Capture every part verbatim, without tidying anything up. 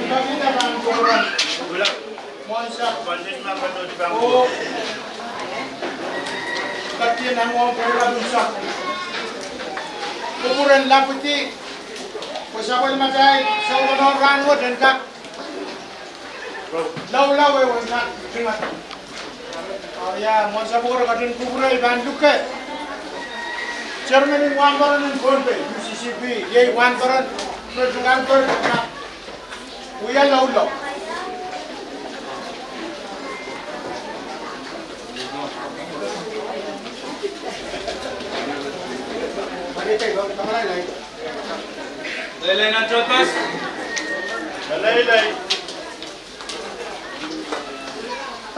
Pahn kupwuren. Mwohnsapw. Oh. Katialahng ong pwurala mwohnsapw. Kupwuren lapwidi. Pwe sapwellimatail sounpar rahnwet en kak loulou ehu en kak tungoal. Oh ia, mwohnsapw wet ketin kupwurei pahn luke. Chairman en wahnpoaron en Pohnpei, U C C P, iei wahnpoaron, President Albert, wia loulou. Leilei nan tohtohs. Leilei.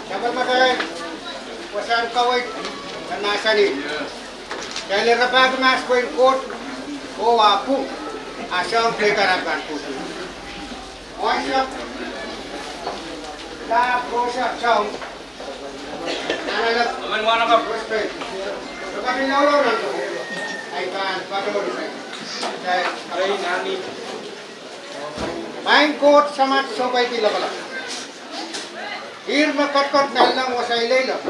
Sapwellimatail wasahn kaweid, nan mahsanih: Kitail rapahki mahs pwehn Koht, oh ah pwung, ah soahng pwehn kak pahn pwung. Mwohnsapw, la, mwohnsapw soahng. Amen, mwahnakapw. Respect. Lokaia loulou nan ko. Ahi pahn patohwan sai. Sai. Maing Koht Samat Sohpai Lapalap, ihr me ketiket nanleng wasa ileilok,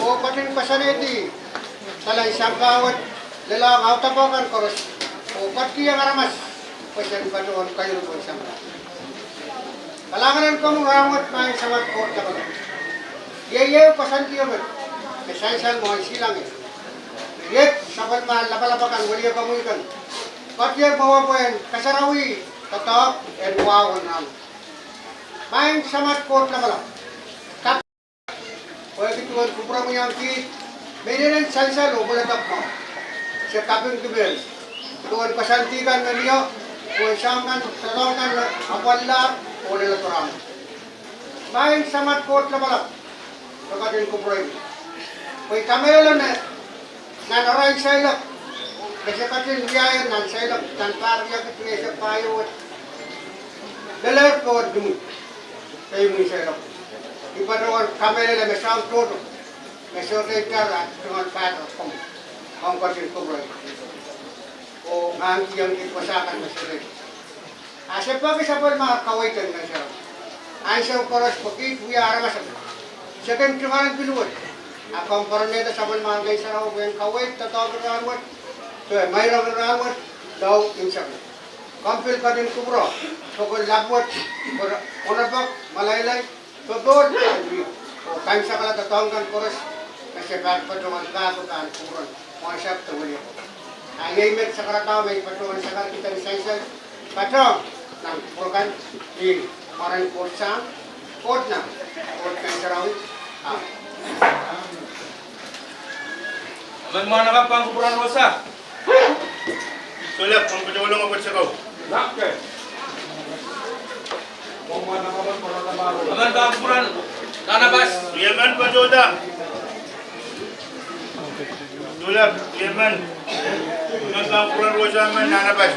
oh ketin koasoanehdi talen sampah wet, lelohng audepe kan koaros, oh ketikihong aramas pwe sen patohwan keieu pwehn sampah. Kalahngan en komwi rahnwet, Maing Samat Koht Lapalap. Iei ehu koasoandi emen me sansal mwohn silangin. Iet sapwellimomwi lapalap akan, weliekomwi kan, ketiket mwowe pwehn kasarawi doadoahk en wahu en rahnwet. Maing Samat Koht Lapalap, kak pwehki duwen kupwuromwi ong kiht, me inenen sansal oh pwuledo mwahu. Se kapingki men duwen koasoandi kan me mie, duwen soahng kan, doadoahk kan me apwalilahr oh leledo rahnwet. Maing Samat Koht Lapalap, se ketin kupwuromwi pwe I kamehlele me nan arail seiloak, me se ketin wiahier nan seiloak, nan pahr riekid rieisek pahieu wet, lelohr pohn imwi, imwi seiloak. I patohwan kamehlele me soahng tohto me sohte itar ah tungoal pahr komwi, ong ketin kupwuromwi. Oh mahkikihong kiht wasa kan me sohte. Ah se peki sapwellimomwi kaweid en Ngehn Sarawi. Ansou koaros pwe kiht wia aramas akan, se kin tungoal pil wet. Ah komw poaromehda sapwellimomwi Ngehn Sarawi pwehn kaweid doadoahk en rahnwet, de meirong en rahnwet, lao imwisekla. Komw pil ketin kupwure, pokon lap wet, pwe onopek, meleilei, popohl, oh kaimwisekala doadoahk kan koaros, me se pahn patohwan kak pahn kupwuren mwohnsapw de weliakapw. Ah iei met sakaradahn me I patohwan sakarkihda ni sansal, patohwan nan kupwur kan, ni mwaren Koht Sahm, Koht Nahn, Koht Ngehn Sarawi. Amen. Amen, mwahnakapw, pahn kupwuren wasa. Tulep, komw patohwan wasa ko. Amen, pahn kupwuren Nahnapas. Riemen patohda. Tulep, riemen. Amen, pahn kupwuren wasa men Nahnapas.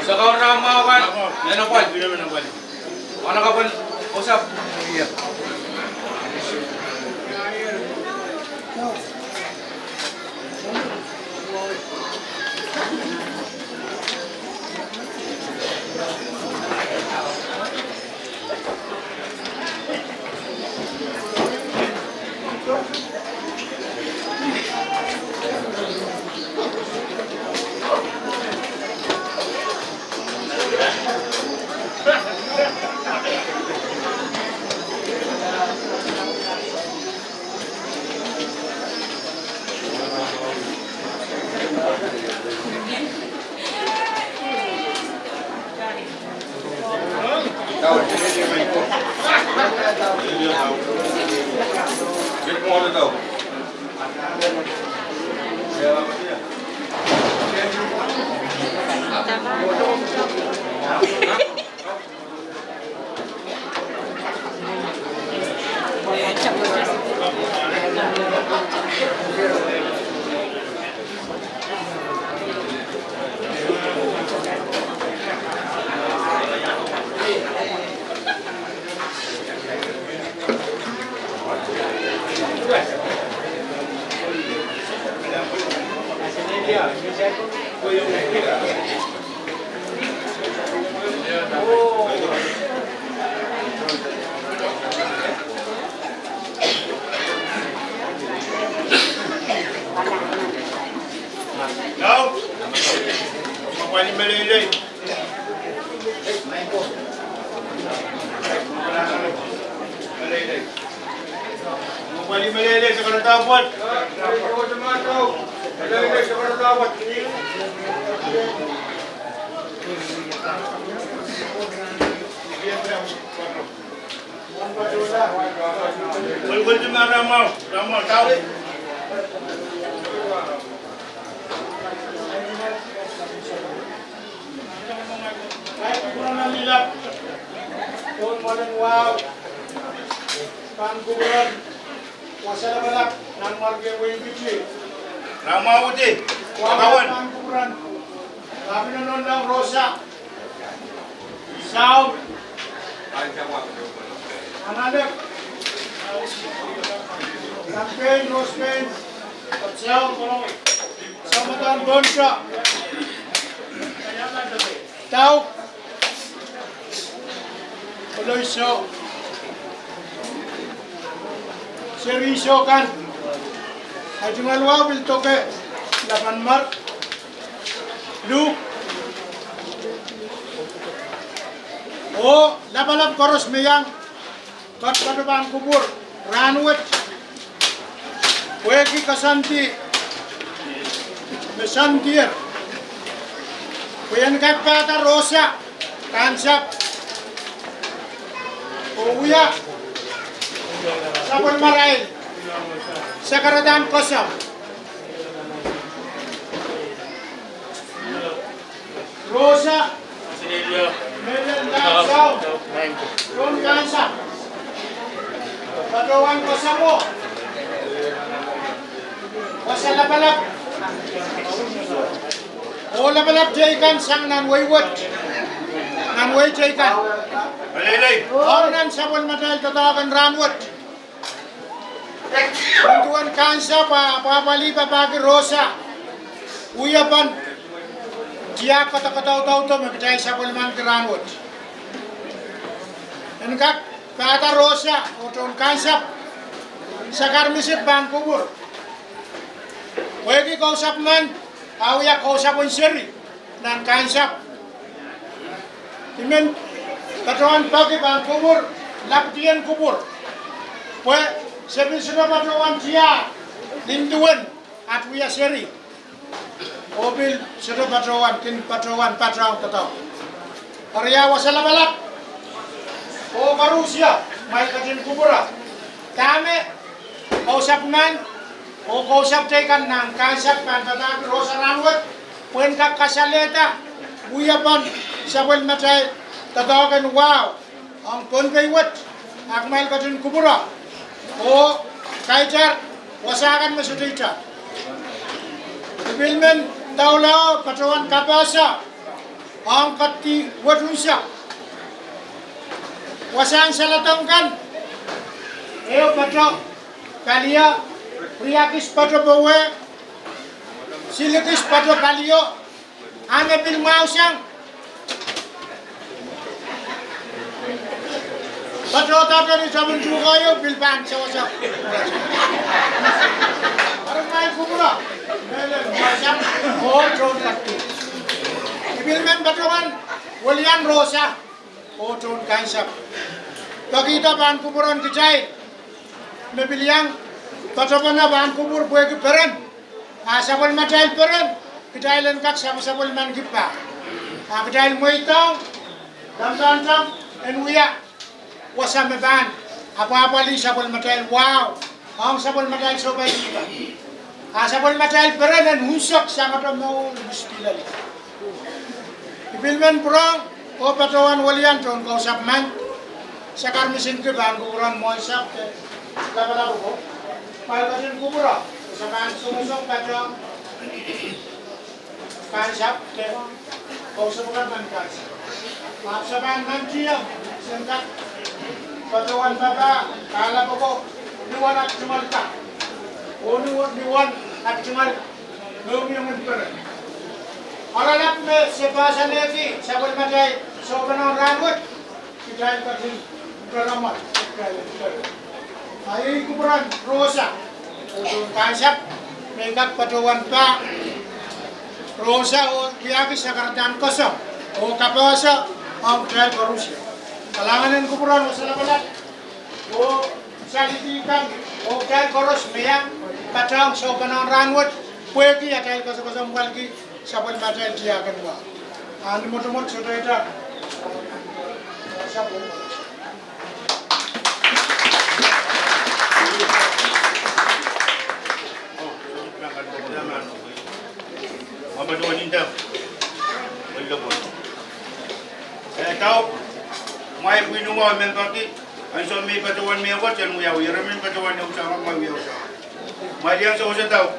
Sakaun rahn mwahu kan, mehn apwal. Mehn apwal. Mwahnakapwal, osap. Pahn kupwuren wasa lapalap nan Marke Wein Kiti. Ramwauti. Wasa pahn kupwuren Kapinga Nohnohng Rosa. Saum. Analek. Kampein Rospein. Saum. Samwadahn Ponsa. Dauk. Koloiso. Seri iso kan. Ahi tungoal wahu pil doke. Lapan mar. Luk. Oh lapalap koaros me iang ketiket pahn kupwur rahnwet. Pwehki koasoandi me soandier. Pwe en kak pahda Rosa, Kansap, oh wia sapwellimatail sakaradahn koasoandi. Rosa, mehlel Kansap, Ron Kansap. Patohwan koasoandi. Wasa lapalap. Oh lapalap teikan sang nan wehi wet. Nan wehi teikan. Ong nan sapwellimatail doadoahk en rahnwet. Nin duwen Kansap, ah, pwapwalih papahki Rosa. Wia pahn tiahk kodokodoudoudo me kitail sapwellimaniki rahnwet. En kak pahda Rosa, oh tohn Kansap. Sakar misik pahn kupwur. Pwehki kousapw men, ah wia kousapwen seri. Nan Kansap. I men patohwan peki pahn kupwur, lapidien kupwur. Pwe se pil sohte patohwan tiahk, nin duwen, at wia seri. Oh pil sohte patohwan, kin patohwan, patohwan, patohwan. Eri ah wasa lapalap. Oh koarusie, mwail ketin kupwure. Dahme, kousapw men, oh kousapw teikan nan Kansap pahn papahki Rosa rahnwet. Pwe en kak kasalehda, wia pahn sapwellimatail doadoahk en wahu. Ong Pohnpei wet, ah kumwail ketin kupwure. Oh kaitar, wasa kan me sohte itar. I pil men doula oh patohwan kapehse. Ong kedi wet unsek. Wasahn saledek kan. Ehu pato palio, riakis pato powe, silikis pato palio, ah me pil mwahu sang. Patohdo ni tapin tuhke ieu pil pahn sewese. Eri mwail kupwure, mehlel mwahu sang, oh tohn kedi. I pil men patohwan welian Rosa, oh tohn Kansap. Pekihda pahn kupwuren kitail. Me pil iang patopene pahn kupwur pwehki peren. Ah sapwellimatail peren, kitail en kak sapwsapwelimaniki pah. Ah kitail mweidohng, lampantam, en wia wasa me pahn apwahpwalih sapwellimatail wahu. Ong sapwellimatail sohpai. Ah sapwellimatail peren en unsek sang atail mour, mispilali. I pil men pwurehng, oh patohwan welian tohn kousapw men. Sakar misinki pahn kupwuren mwohnsapw de lapalap ko. Mwail ketin kupwure, se pahn songosong patohwan Kansap de kousapw kan nan Kansap. Ahpw se pahn nantihong, sen kak patohwan papah, kalapw ko, ni wen at tungoal kak. Oh ni wen, ni wen at tungoal Mohngiong en peren. Oaralap me se pahsanehki sapwellimatail sohpene rahnwet, kitail ketin peramwal, kitail ketin. Ah iei kupwuren Rosa, oh tohn Kansap, me kak patohwan pah Rosa oh riakis sakaradahn koasoandi, oh kapehse, ong kitail koarusie. Kalahngan en kupwuren wasa lapalap, oh Salidi kan, oh kitail koaros me iang patohwan sohpenehr rahnwet, pwehki atail koasoakoasoamwailki sapwellimatail tiahk en wa. Ahn mwotomwot sohte ita. Eh, tau, mwail pwihn wa member ki, ansou me I patohwan mehkot en wiawi, ire men patohwan ne usahnga, mwail wiawi usahnga. Mwail iang sewese tau.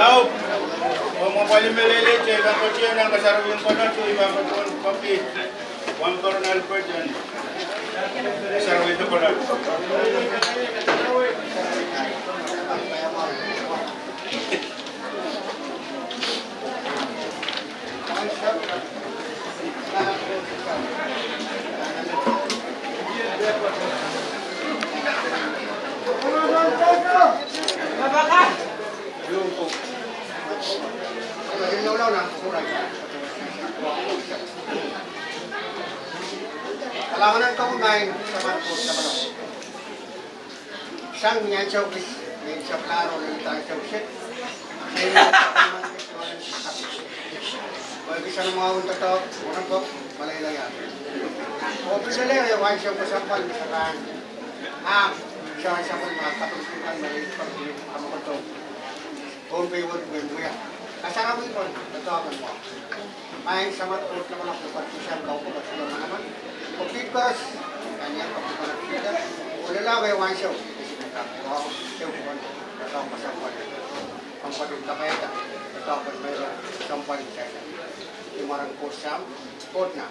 Tau, oh, me pali mehlel, se pahn kotieng nan kasarawi en konehng, se pahn kotieng kopi. Wan Colonel Burton. Kasarawi en konehng. Kalahngan en komwi maing Samat Koht Lapalap. Sang ni ansou kis, ni ansou karo, ni ansou kis. Ni ansou kis. Pwehki soangen mwahu en doadoahk, mwohn pwuhk, meleilei. Oh pil lel ansou kesempwal me se pahn, ah, soangen sapwellime kaping kan meleilei, kaping kan meleilei. Pohnpei wet wen wia. Kasarawi pwon, doadoahk en mwahu. Maing Samat Koht Lapalap, pwehki sang kau pwukat sile manaman. Pwehki koaros, kan iang pwukat sile. Oh lella wia ansou, kis me kak, oh, se pwon, doadoahk kesempwal. Kompoaken kapaiada, doadoahk en mehla, kesempwal sasa. Ni mwaren Koht Sahm, Koht Nah.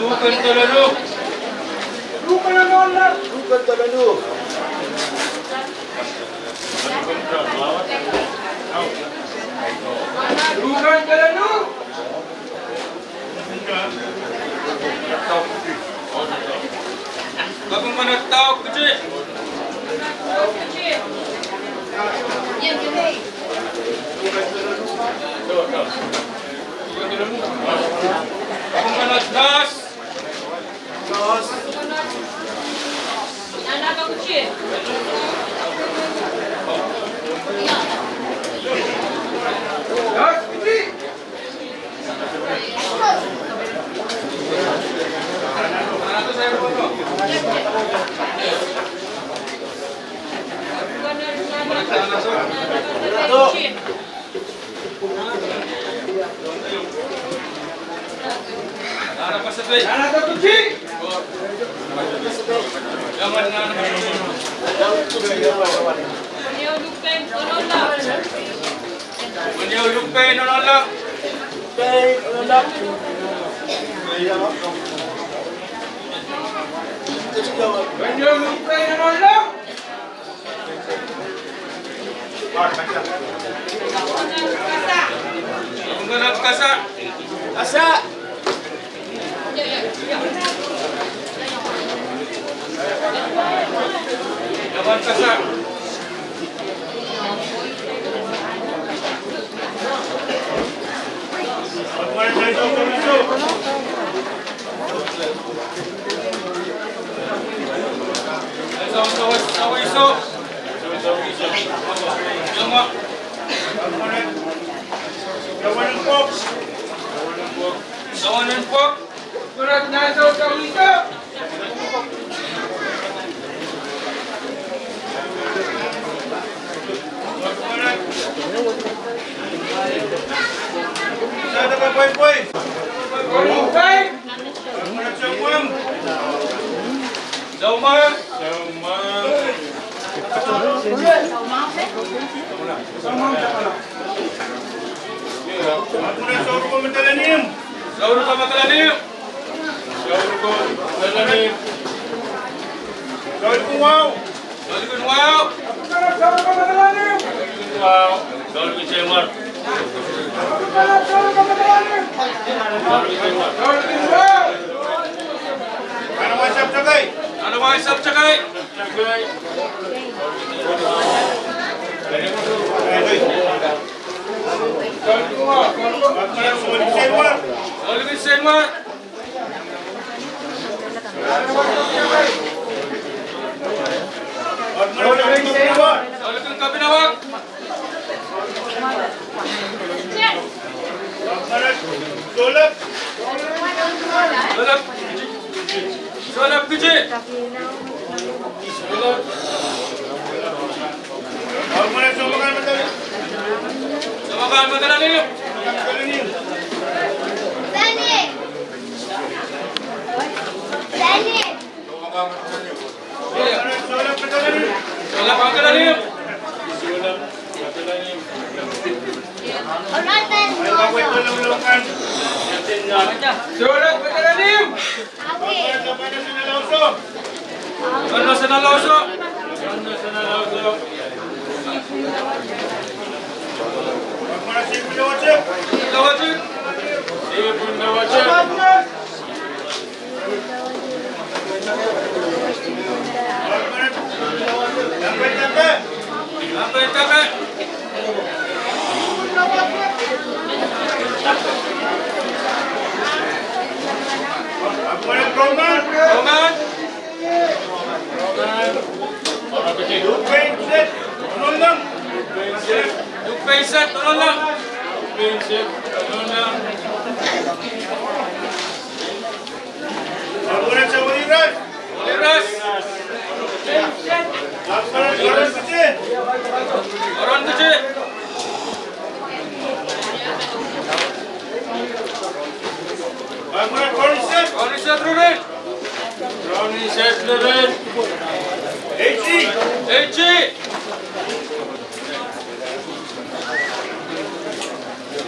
Duken Delanu. Duken Delanu. Duken Delanu. Kaping Menet Dauk Kiti. Kaping Menet Nas. Kasa.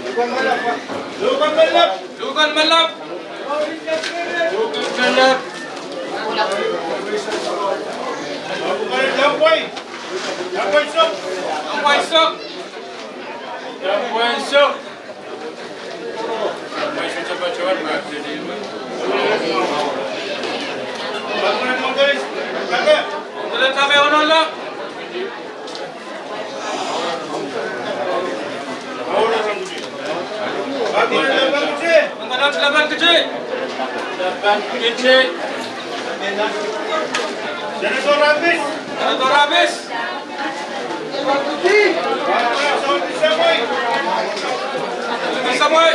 Luhken Malap. Luhken Malap. Luhken Malap. Luhken Malap. Senator Abis. Senator Abis. Samuel. Samuel.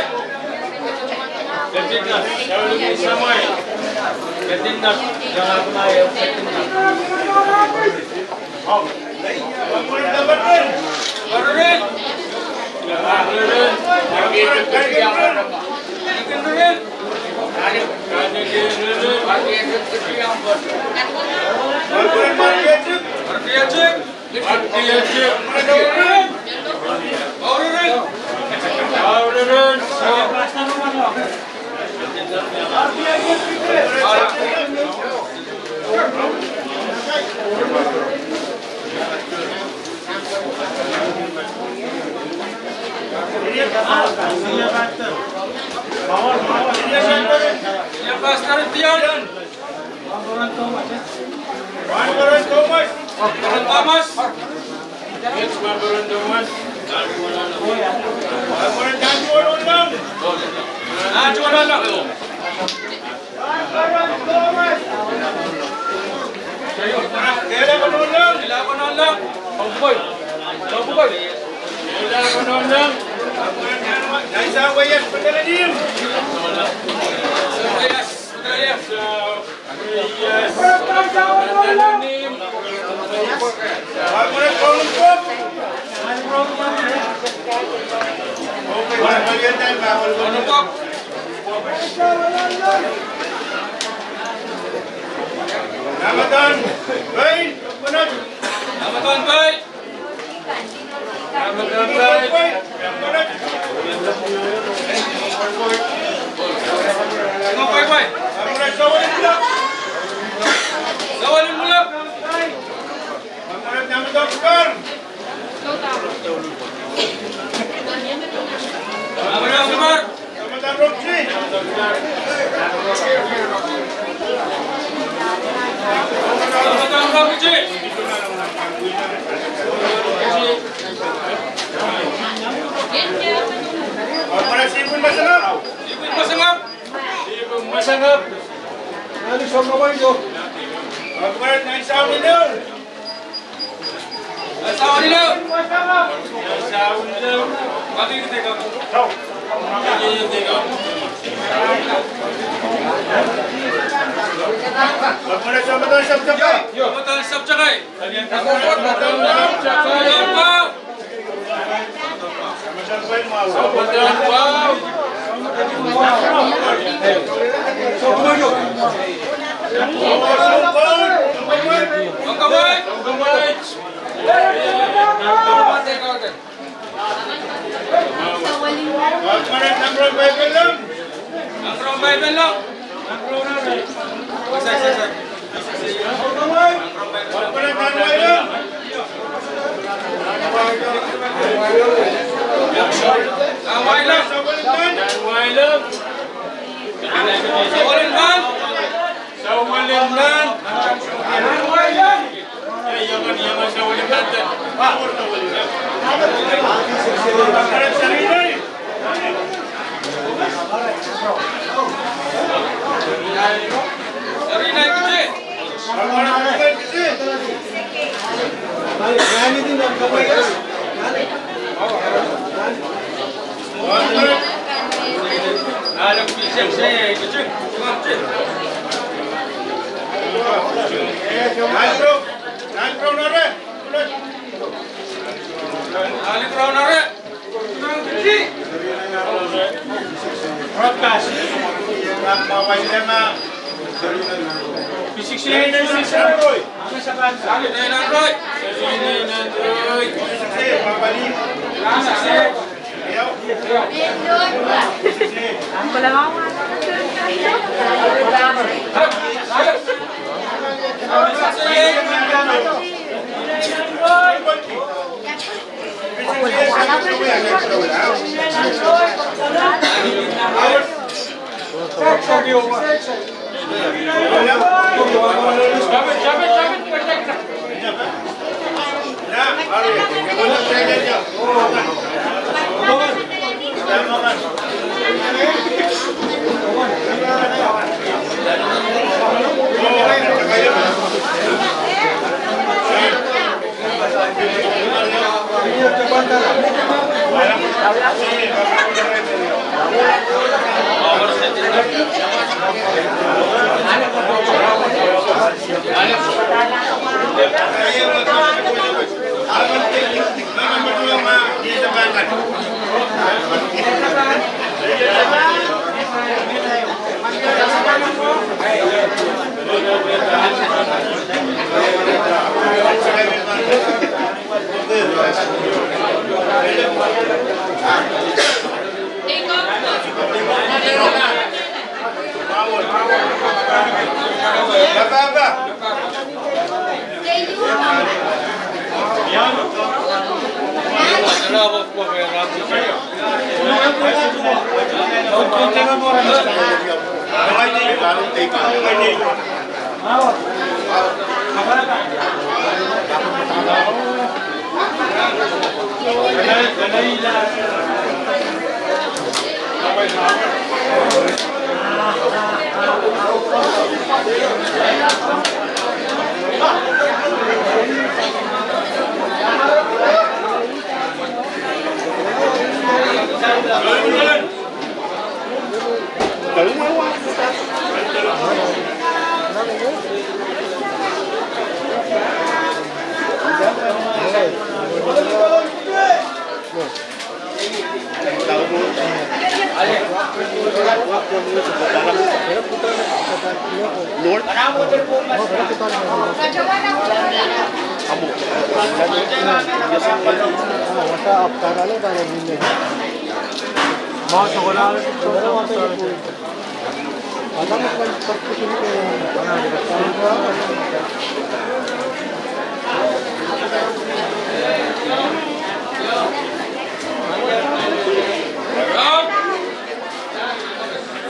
Lord.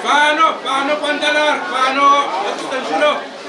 Fano, fano, pandalar, fano, assistant suno.